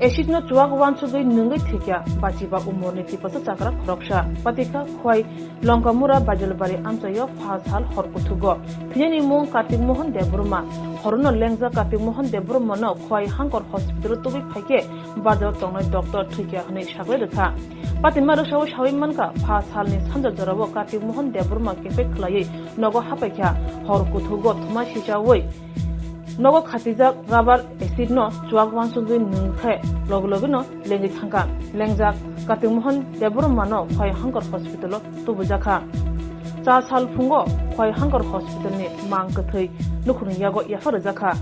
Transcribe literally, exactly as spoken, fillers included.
Acid no chuak wansugwi nwngwi thwikha bachiba umorni tipasa chakra khoroksa. Patikha Khwai Longkamura Baijalbari amchaio pha sal hor kuthugo. Phinani mung Kartik Mohan Debbarma. Horono lengjak Kartik Mohan Debbarma no Khwai Hangkor hospital tubui phaikhe barjao tongnai doctor thwikha hwnwi saklai rwkha. Patima rwksao sawi mankha pha salni sanja jorao Kartik Mohan Debbarma kepek khwlaiwi nogo hapaikha. Hor kuthugo thuma sichawi nogo khatijak rubber acid no chuak wansugwi nwngkhe logi logi no lengwi thangkha. Lengjak Kartik Mohan Debbarma no Khwai Hangkor hospital o tubujakha. Cha sal phungo Khwai Hangkor hospital ni mang kwthwi nukhungni yago yapha rwjakha.